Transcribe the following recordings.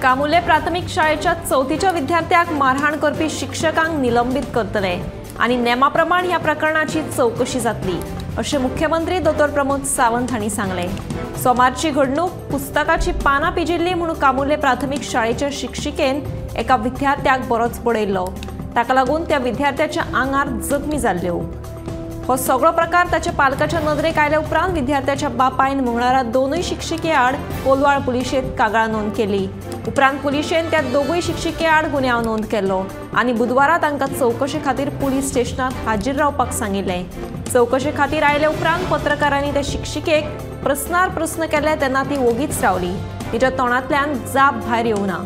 कामुले प्राथमिक शाळेच्या चवथीच्या विद्यार्थ्याक मारहाण करपी शिक्षकांक निलंबीत करतले आनी नेमा प्रमाण ह्या प्रकरणाची चवकशी जातली अशें मुख्यमंत्री दोतोर प्रमोद सावंत हांणी सांगलें। सोमारची घडणूक पुस्तकाची पानां पिजिल्ली म्हूण कामुले प्राथमिक शाळेच्या शिक्षिकेन एका विद्यार्थ्याक बरोच बडयल्लो। ताका लागून त्या विद्यार्थ्याच्या आंगार जखमी जाल्ल्यो। हो सगळो प्रकार ताच्या पालकाच्या नदरेक आयल्या उपरांत विद्यार्थ्याच्या बापायन मंगळारा दोनूय शिक्षिके आड कोलवाळ पुलिशेंत कागाळ नोंद केली। उपरांत पुलिशेन त्या दोगूय शिक्षिके आड गुन्यांव नोंद केलो आनी बुधवारा तांकां चवकशे खातीर पुलीस स्टेशनात हाजीर रावपाक सांगिल्लें। चवकशे खातीर आयले उपरांत पत्रकारांनी त्या शिक्षिकेक प्रस्नार प्रस्न केले तेन्ना ती ओगीच रावली। तिच्या तोंडांतल्यान जाप भायर येवना।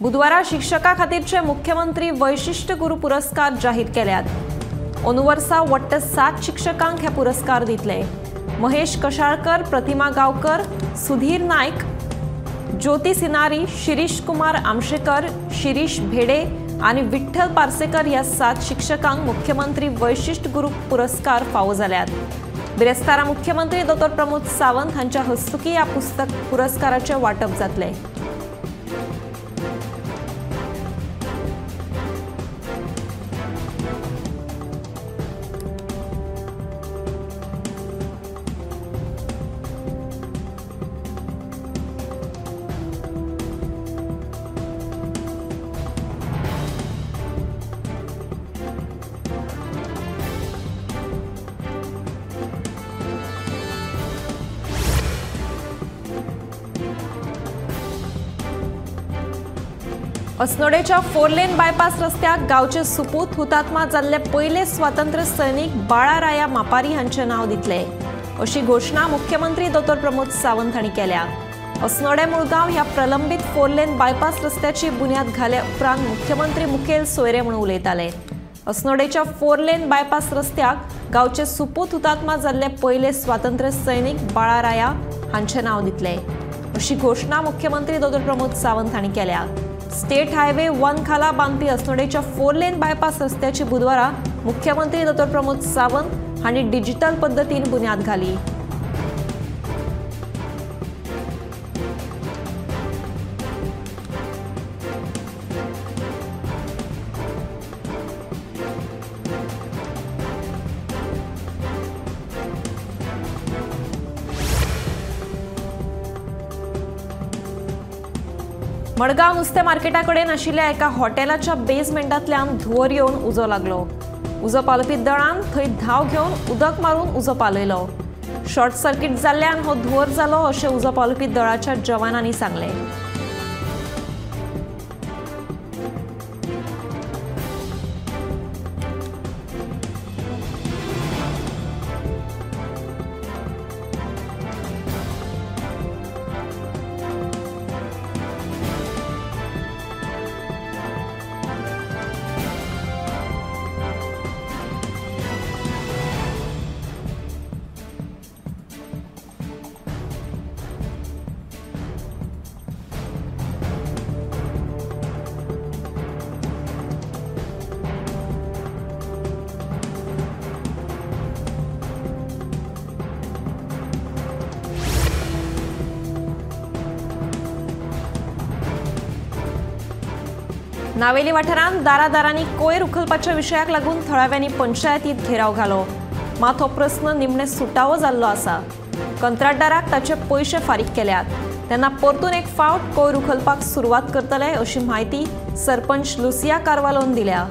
बुधवारा शिक्षका खातीरचे मुख्यमंत्री वैशिष्ट्य गुरू पुरस्कार जाहीर केल्यात। अंदू वर्सा वट्ट 7 शिक्षकांक हे पुरस्कार दितले। महेश कशाळकर, प्रतिमा गावकर, सुधीर नायक, ज्योती सिनारी, शिरीष कुमार आमशेकर, शिरीष भेडे आनी विठ्ठल पार्सेकर ह्या 7 शिक्षकांक मुख्यमंत्री वैशिष्ट्य गुरू पुरस्कार फावो जाल्यात। बिरेस्तारा मुख्यमंत्री दोतोर प्रमोद सावंत हांच्या हस्तुकी ह्या पुरस्काराचें वांटप जातलें। अस्नोडेच्या 4 लेन बायपास रस्त्याक गांवचे सुपूत हुतात्मा जाल्ले पयले स्वातंत्र्य सैनिक बाळाराया मापारी हांचें नांव दितले अशी घोशणा मुख्यमंत्री दोतोर प्रमोद सावंत हांणी केल्या। अस्नोडे मुळगांव ह्या प्रलंबीत 4 लेन बायपास रस्त्याची बुन्याद घाले उपरांत मुख्यमंत्री मुखेल सोयरे म्हणून उलयताले। अस्नोडेच्या 4 लेन बायपास रस्त्याक गांवचे सुपूत हुतात्मा जाल्ले पयले स्वातंत्र्य सैनिक बाळाराया हांचें नांव दितले अशी घोशणा मुख्यमंत्री दोतोर प्रमोद सावंत हांणी केल्या। स्टेट हायवे 1 खाला बांदपी अस्नोडेच्या 4 लेन बायपास रस्त्याची बुधवारा मुख्यमंत्री दोतोर प्रमोद सावंत हांणी डिजिटल पद्दतीन बुन्याद घाली। मडगांव नुस्तें मार्केटा कडेन आशिल्ल्या एका हॉटेलाच्या बेजमेंटांतल्यान धुंवर येवन उजो लागलो। उजो पालोवपी दळान थंय धांव घेवन उदक मारून उजो पालयलो। शॉर्ट सर्किट जाल्ल्यान हो धुंवर जालो अशें उजो पालोवपी दळाच्या जवानांनी सांगलें। नावेली वाठारांत दारादारांनी कोयर उखलपाच्या विशयाक लागून थळाव्यांनी पंचायतीत घेराव घालो। मात हो प्रस्न निमणे सुटावो जाल्लो आसा। कंत्राटदाराक ताचे पयशे फारीक केल्यात तेन्ना परतून एक फावट कोयर उखलपाक सुरवात करतले अशी म्हायती सरपंच लुसिया कारवालोन दिल्या।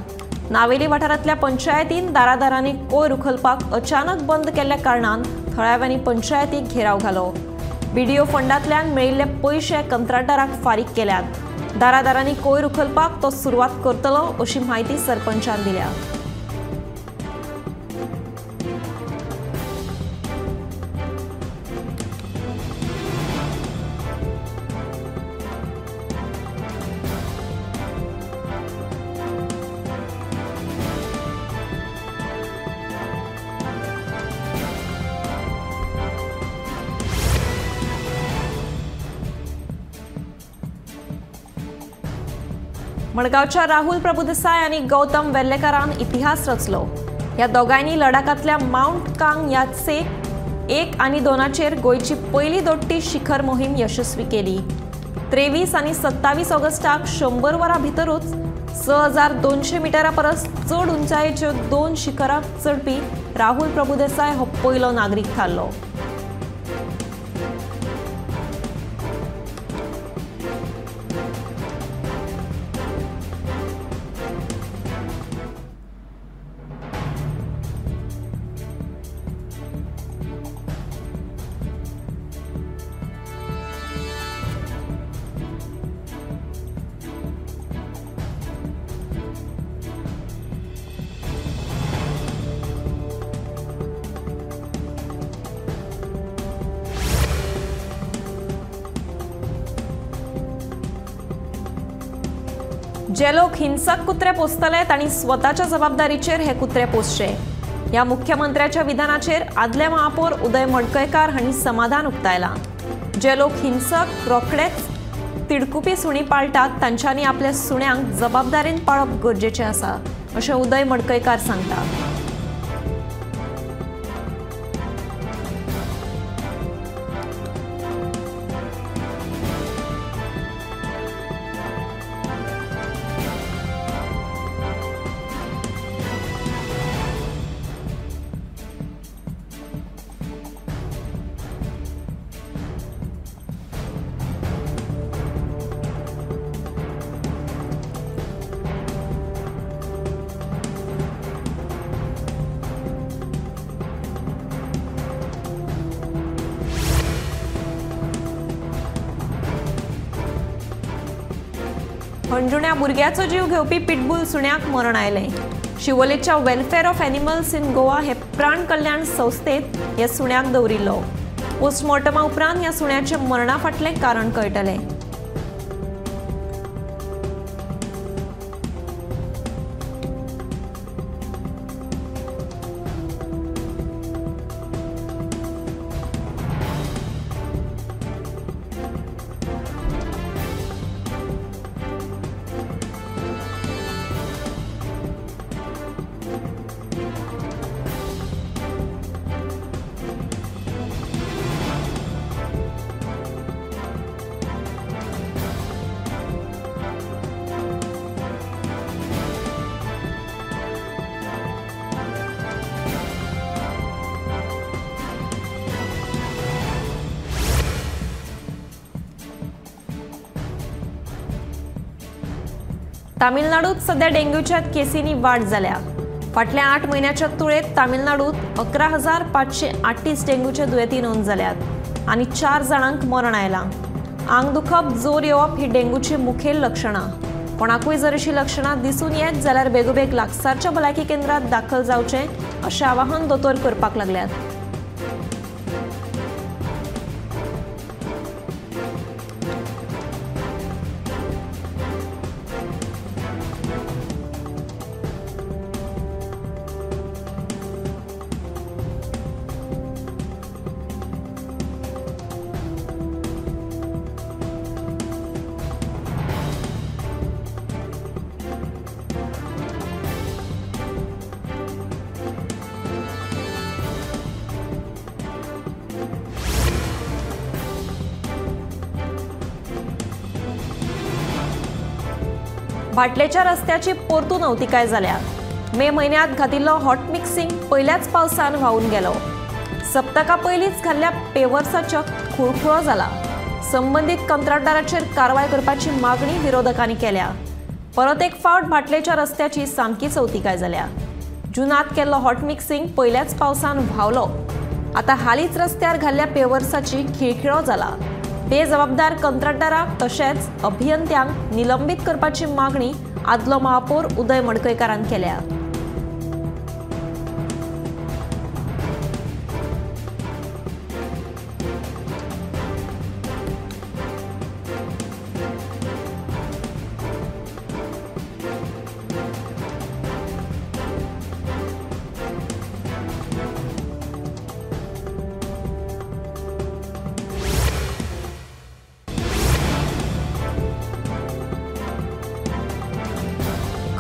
नावेली वाठारांतल्या पंचायतीन दारादारांनी कोयर उखलपाक अचानक बंद केल्ल्या कारणान थळाव्यांनी पंचायतीक घेराव घालो। बीडीओ फंडांतल्यान मेळिल्ले पयशे कंत्राटदाराक फारीक केल्यात। दारादारांनी कोयर उखलपाक तो सुरवात करतलो अशी म्हायती सरपंचान दिल्या। मडगांवच्या राहुल प्रभुदेसाय आनी गौतम वेल्लेकारान इतिहास रचलो. ह्या दोगांयनी लडाखांतल्या माउंट कांग यात्से 1 आनी 2 गोंयची पयली दोट्टी शिखर मोहीम यशस्वी केली. 23 आनी 27 ऑगस्टाक 100 वरां भितरूच 6200 मिटरा परस चड उंचायेच्यो 2 शिखरां चडपी राहुल प्रभुदेसाय हो पयलो नागरीक थारलो. जे लोक हिंसक कुत्रे पोसतले तांणी स्वताच्या जबाबदारीचेर हे कुत्रे पोसचे. ह्या मुख्यमंत्र्याच्या विधानाचेर आदले महापौर उदय मडकयकार हांणी समाधान उक्तायलां. जे लोक हिंसक रोखडेच तिडकुपी सुणी पाळटात तांच्यांनी आपल्या सुण्यांक जबाबदारीन पाळप गरजेचें आसा अशें उदय मडकयकार सांगता. हणजुण्या भुरग्याचो जीव घेवपी पिटबूल सुण्याक मरण आयलें. शिवोलेच्या welfare of animals in Goa हे प्राण कल्याण संस्थेत ह्या सुण्याक दवरिल्लो. पोस्टमॉर्टमा उपरांत ह्या सुण्याच्या मरणा फाटलें कारण कळटलें. तामिळनाडूत सध्या डेंग्यूच्या केसींनी वाड जाल्या. फाटल्या 8 म्हयन्याच्या तुळेत तामिळनाडूत 11,538 डेंग्यूच्या दुयेंती नोंद जाल्यात आनी 4 जाणांक मरण आयलां. आंग दुखप, जोर येवप ही डेंग्यूची मुखेल लक्षणां. कोणाकूय जर अशी लक्षणां दिसून येत जाल्यार बेगोबेग लागसारच्या भलायकी केंद्रात दाखल जावचें अशें आवाहन दोतोर करपाक लागल्यात. भाटलेच्या रस्त्याची परतून अवतिकाय जाल्या. मे म्हयन्यांत घातिल्लो हॉट मिक्सिंग पयल्याच पावसान व्हांवून गेलो. सप्तका पयलींच घाल्ल्या पेवर्साचो खुळखुळो जाला. संबंदीत कंत्राटदाराचेर कारवाय करपाची मागणी विरोधकांनी केल्या. परत एक फावट भाटलेच्या रस्त्याची सामकीच अवतिकाय जाल्या. जुनात केल्लो हॉट मिक्सिंग पयल्याच पावसान व्हांवलो. आतां हालींच रस्त्यार घाल्ल्या पेवर्साची खिळखिळो जाला. बेजबाबदार कंत्राटदाराक तशेंच अभियंत्यांक निलंबीत करपाची मागणी आदलो महापौर उदय मडकयकारान केल्या.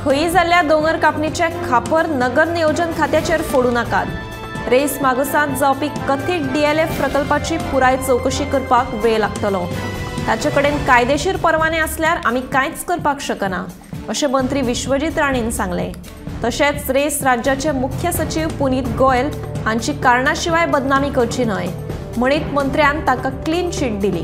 खंयी जाल्ल्या दोंगर कापणीचे खापर नगर नियोजन खात्याचेर फोडूं नाकात। रेस मागसांत जावपी कथीत डीएलएफ प्रकल्पाची पुराय चवकशी करपाक वेळ लागतलो। ताचे कडेन कायदेशीर परवाने आसल्यार आमी कांयच करपाक शकना अशें मंत्री विश्वजीत राणेन सांगलें। तशेंच रेस राज्याचे मुख्य सचीव पुनीत गोयल हांची कारणा शिवाय बदनामी करची न्हय म्हणीत मंत्र्यान ताका क्लीन चिट दिली।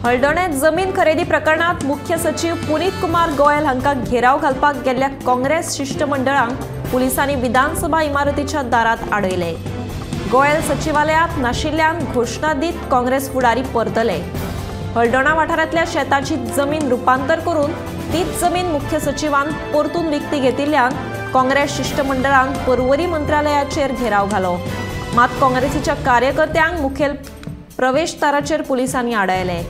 हळदोणे जमीन खरेदी प्रकरणात मुख्य सचिव पुनीत कुमार गोयल हांकां घेराव घालपाक गेल्ल्या काँग्रेस शिष्टमंडळांक पुलिसांनी विधानसभा इमारतीच्या दारात आडयले। गोयल सचिवालयात नाशिल्ल्यान घोशणा दीत काँग्रेस फुडारी परतले। हळदोणा वाठारांतल्या शेताची जमीन रुपांतर करून तीच जमीन मुख्य सचिवान परतून विकती घेतिल्ल्यान काँग्रेस शिष्टमंडळान पर्वरी मंत्रालयाचेर घेराव घालो। मात काँग्रेसीच्या कार्यकर्त्यांक मुखेल प्रवेशदाराचेर पुलिसांनी आडायले।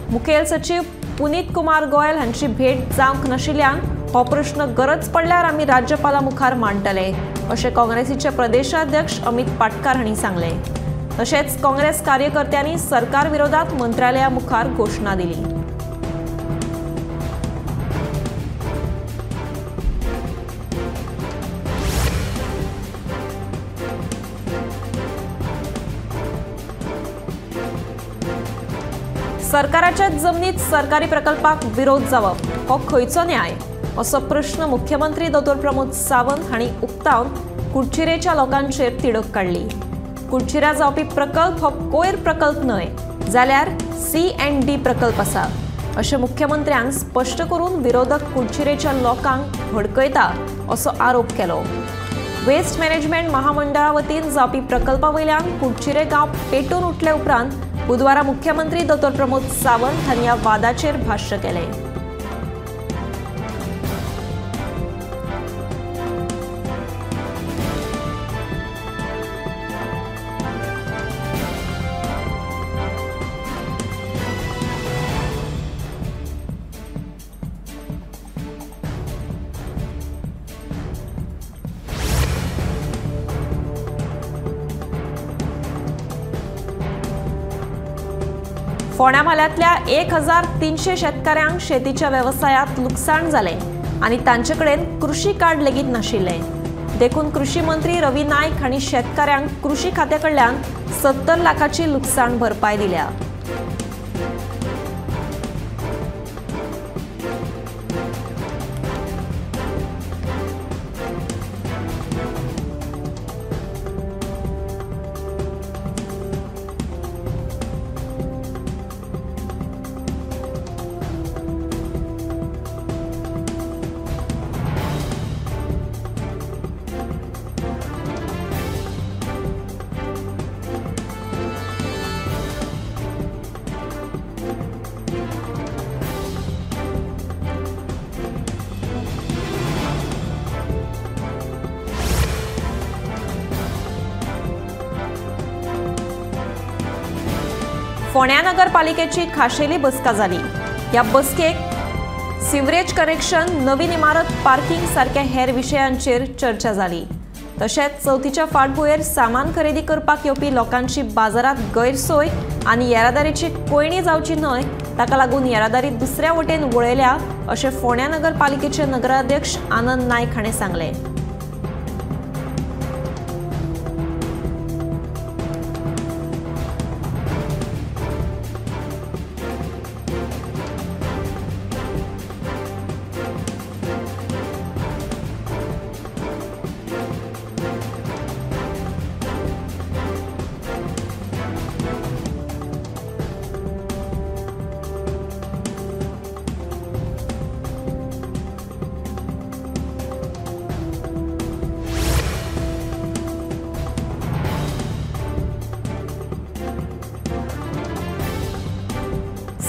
मुखेल सचिव पुनीत कुमार गोयल हांची भेट जावंक नाशिल्ल्यान हो प्रश्न गरज पडल्यार आमी राज्यपाला मुखार मांडटले अशें काँग्रेसीचे प्रदेशाध्यक्ष अमित पाटकार हांणी सांगलें। तशेंच काँग्रेस कार्यकर्त्यांनी सरकार विरोधात मंत्रालया मुखार घोशणा दिली। सरकाराच्या जमनीत सरकारी प्रकल्पाक विरोध जावप हो खंयचो न्याय असो प्रश्न मुख्यमंत्री दोतोर प्रमोद सावंत हांणी उक्तावन कुडचिरेच्या लोकांचेर तिडक काडली। कुडचिऱ्या जावपी प्रकल्प हो कोयर प्रकल्प न्हय जाल्यार C&D प्रकल्प आसा अशें मुख्यमंत्र्यान स्पश्ट करून विरोधक कुडचिरेच्या लोकांक भडकयता असो आरोप केलो। वेस्ट मॅनेजमेंट महामंडळा वतीन जावपी प्रकल्पा वयल्यान कुडचिरे गांव पेटून उठले उपरांत बुधवारा मुख्यमंत्री दोतोर प्रमोद सावंत हांणी ह्या वादाचेर भाष्य केलें। फोंड्या म्हालांतल्या 1300 शेतकाऱ्यांक शेतीच्या वेवसायांत लुकसाण जालें आनी तांचे कडेन कृषी कार्ड लेगीत नाशिल्लें। देखून कृषी मंत्री रवी नायक हांणी शेतकाऱ्यांक कृषी खात्या कडल्यान 70 लाखाची लुकसाण भरपाय दिल्या। फोंड्या नगरपालिकेची खाशेली बसका जाली। ह्या बसकेक सिवरेज कनेक्शन, नवीन इमारत, पार्किंग सारक्या हेर विशयांचेर चर्चा जाली। तशेंच चवथीच्या फाटभुंयेर सामान खरेदी करपाक येवपी लोकांची बाजारात गैरसोय आनी येरादारीची कोयणी जावची न्हय ताका लागून येरादारी दुसऱ्या वटेन वळयल्या अशें फोंड्या नगरपालिकेचे नगराध्यक्ष आनंद नायक हाणें सांगलें।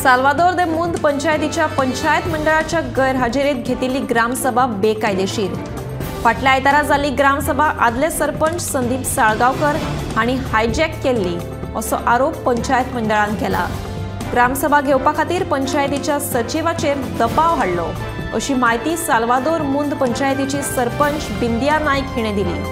साल्वादोर दे मुंद पंचायतीच्या पंचायत मंडळाच्या गैरहाजेरीत घेतिल्ली ग्रामसभा बेकायदेशीर। फाटल्या आयतारा जाल्ली ग्रामसभा आदले सरपंच संदीप साळगांवकर हांणी हायजॅक केल्ली असो आरोप पंचायत मंडळान केला। ग्रामसभा घेवपा खातीर पंचायतीच्या सचिवाचेर दबाव हाडलो अशी म्हायती साल्वादोर मुंद पंचायतीची सरपंच बिंदिया नायक हिणें दिली।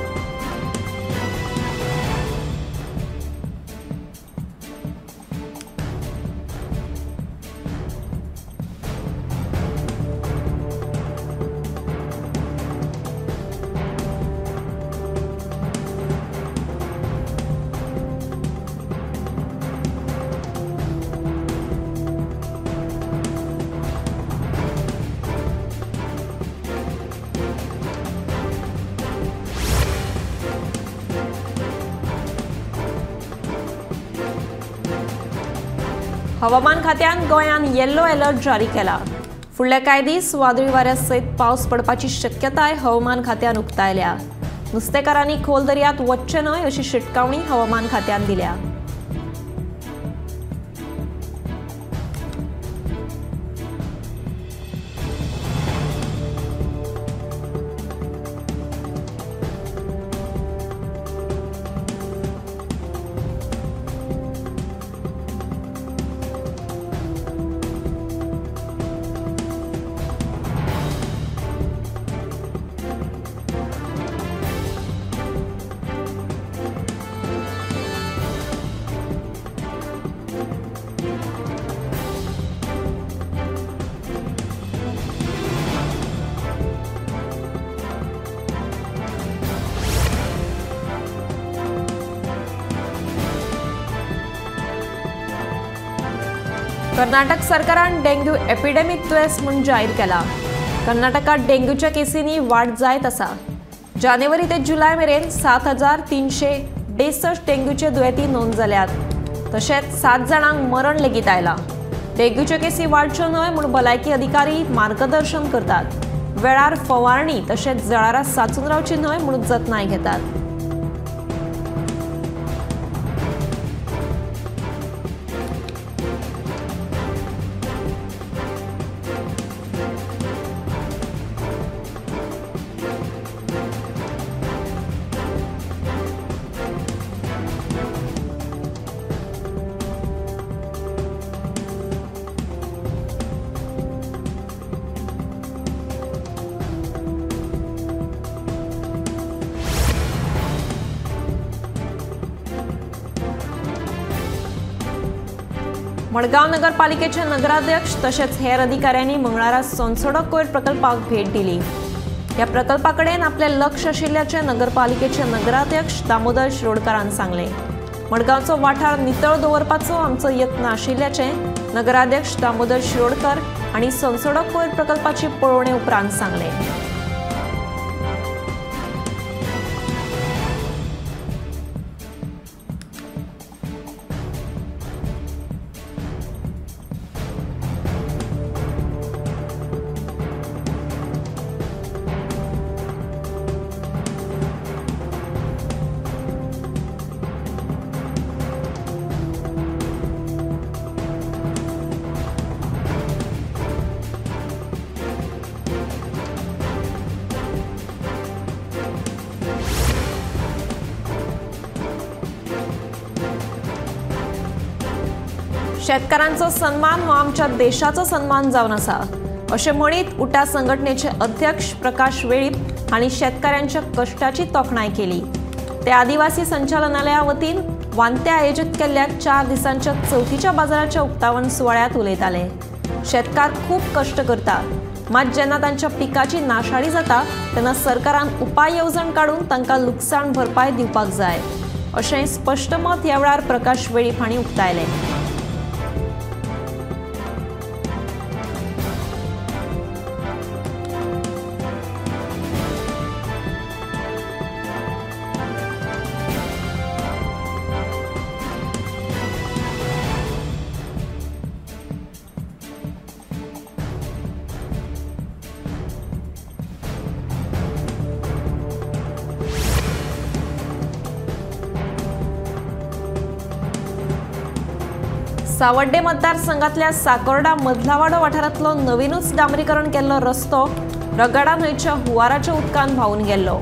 हवामान खात्यान गोंयांत येल्लो अलर्ट जारी केला। फुडले कांय दीस वादळी वाऱ्या सयत पावस पडपाची शक्यताय हवामान खात्यान उक्तायल्या। नुस्तेकारांनी खोल दर्यांत वचचें न्हय अशी शिटकावणी हवामान खात्यान दिल्या। कर्नाटक सरकारान डेंग्यू एपिडेमिक दुयेंस म्हूण जाहीर केला। कर्नाटकात डेंग्यूच्या केसींनी वाड जायत आसा। जानेवारी ते जुलय मेरेन 7363 डेंग्यूचे दुयेंती नोंद जाल्यात। तशेंच 7 जाणांक मरण लेगीत आयलां। डेंग्यूच्यो केसी वाडच्यो न्हय म्हूण भलायकी अधिकारी मार्गदर्शन करतात। वेळार फवारणी तशेंच जळारां साचून रावची न्हय म्हूण जतनाय घेतात। मडगांव नगरपालिकेचे नगराध्यक्ष तशेंच हेर अधिकाऱ्यांनी मंगळारा सोनसोडो कोयर प्रकल्पाक भेट दिली। ह्या प्रकल्पा कडेन आपलें लक्ष आशिल्ल्याचें नगरपालिकेचे नगराध्यक्ष दामोदर शिरोडकारान सांगलें। मडगांवचो वाठार नितळ दवरपाचो आमचो यत्न आशिल्ल्याचें नगराध्यक्ष दामोदर शिरोडकर हांणी सोनसोडो कोयर प्रकल्पाची पळोवणे उपरांत सांगलें। शेतकारांचो सन्मान हो आमच्या देशाचो सन्मान जावन आसा अशें म्हणीत उटा संघटनेचे अध्यक्ष प्रकाश वेळीप हांणी शेतकारांच्या कश्टाची तोखणाय केली। ते आदिवासी संचालनालया वतीन वांते आयोजीत केल्ल्या 4 दिसांच्या चवथीच्या बाजाराच्या उक्तावण सुवाळ्यांत उलयताले। शेतकार खूब कश्ट करता, मात जेन्ना तांच्या पिकाची नाशाडी जाता तेन्ना सरकारान उपाय येवजण काडून तांकां लुकसाण भरपाय दिवपाक जाय अशें स्पश्ट मत ह्या वेळार प्रकाश वेळीप हांणी उक्तायलें। सावड्डे मतदारसंघातल्या साकोर्डा मधलावाडो वाठारांतलो नवीनूच डांबरीकरण केल्लो रस्तो रगाडा न्हंयच्या हुवाराच्या उदकान व्हांवून गेल्लो।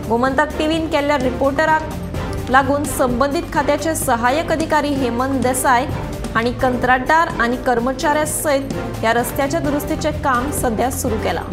गोमंतक टीव्हीन केल्ल्या रिपोर्टराक लागून संबंदीत खात्याचे सहाय्यक अधिकारी हेमंत देसाय हांणी कंत्राटदार आनी कर्मचाऱ्यां सयत ह्या रस्त्याच्या दुरुस्तीचें काम सध्या सुरू केलां।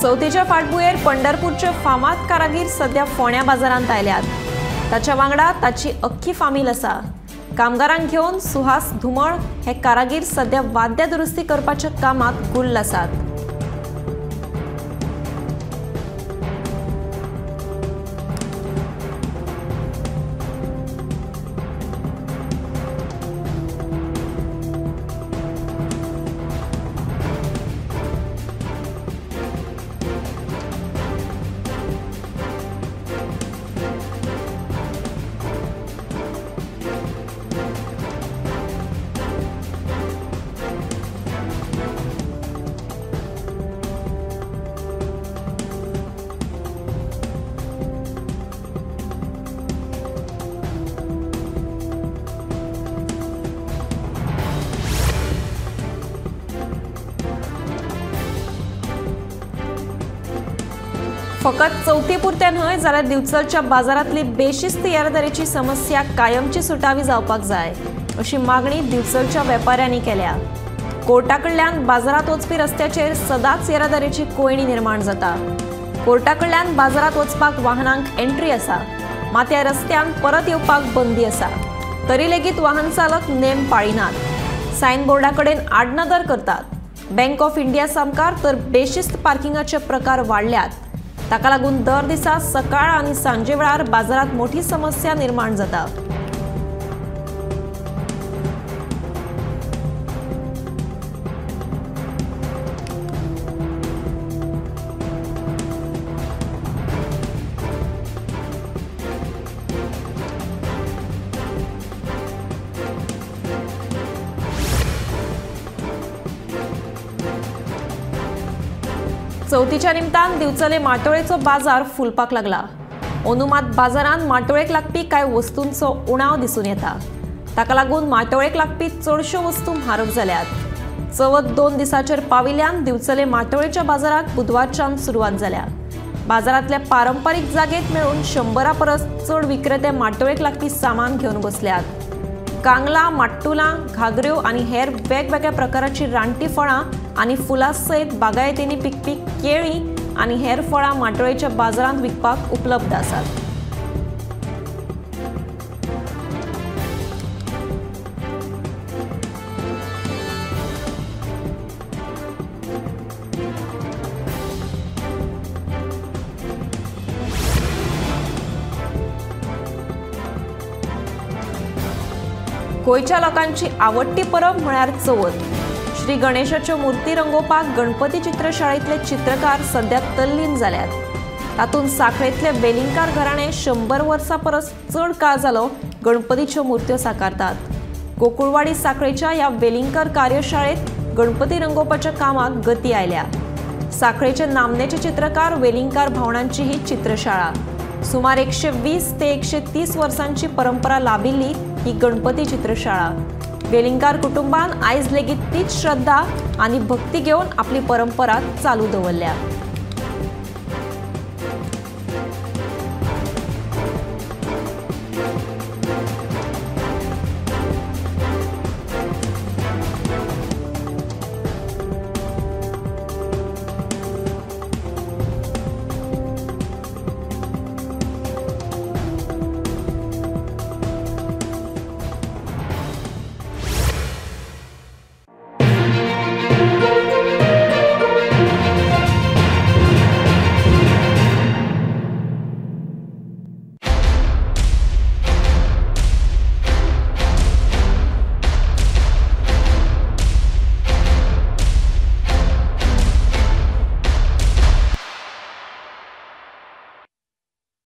चवथीच्या फाटभुंयेर पंढरपूरचे फामाद कारागीर सध्या फोण्या बाजारांत आयल्यात। ताच्या वांगडा ताची अख्खी फामील आसा। कामगारांक घेवन सुहास धुमळ हे कारागीर सध्या वाद्या दुरुस्ती करपाच्या कामात गुल्ल आसात। फकत चवथी पुरतें न्हय जाल्यार दिवचलच्या बाजारांतली बेशिस्त येरादारीची समस्या कायमची सुटावी जावपाक जाय अशी मागणी दिवचलच्या वेपाऱ्यांनी केल्या। कोर्टा कडल्यान बाजारांत वचपी रस्त्याचेर सदांच येरादारीची कोंयडी निर्माण जाता। कोर्टा कडल्यान बाजारांत वचपाक वाहनांक एंट्री आसा, मात ह्या रस्त्यान परत येवपाक बंदी आसा, तरी लेगीत वाहन चालक नेम पाळिनात, सायन बोर्डा कडेन आडनदर करतात। बँक ऑफ इंडिया सामकार तर बेशिस्त पार्किंगाचे प्रकार वाडल्यात, ताका लागून दर दिसा सकाळ आनी सांजे वेळार बाजारांत मोठी समस्या निर्माण जाता। चवथीच्या निमतान दिवचले माटोळेचो बाजार फुलपाक लागला। अंदू मात बाजारांत माटोळेक लागपी कांय वस्तूंचो उणाव दिसून येता। ताका लागून माटोळेक लागपी चडश्यो वस्तू म्हारग जाल्यात। चवथ 2 दिसांचेर पाविल्ल्यान दिवचले माटोळेच्या बाजाराक बुधवारच्यान सुरवात जाल्या। बाजारांतल्या पारंपारीक जागेत मेळून 100 परस चड विक्रेते माटोळेक लागपी सामान घेवन बसल्यात। कांगलां, माट्टुलां, घागऱ्यो आनी हेर वेगवेगळ्या प्रकाराची रानटी फळां आनी फुलां सयत बागायतींनी पिकपी केळीं आनी हेर फळां माटोळेच्या बाजारांत विकपाक उपलब्ध आसात। गोंयच्या लोकांची आवडटी परब म्हळ्यार चवथ। श्री गणेशाच्यो मूर्ती रंगोवपाक गणपती चित्रशाळेंतले चित्रकार सध्या तल्लीन जाल्यात। तातूंत साखळेंतले वेलिंगकार घराणें 100 वर्सां परस चड काळ जालो गणपतीच्यो मूर्त्यो साकारतात। गोकुळवाडी साखळेच्या ह्या वेलिंगकर कार्यशाळेंत गणपती रंगोवपाच्या कामाक गती आयल्या। साखळेचे नामनेचे चित्रकार वेलिंगकार भावणांची ही चित्रशाळा। सुमार 120 ते 130 वर्सांची परंपरा लाभिल्ली ही गणपती चित्रशाळा। वेलिंगकार कुटुंबान आयज लेगीत तीच श्रद्धा आनी भक्ती घेवन आपली परंपरा चालू दवरल्या।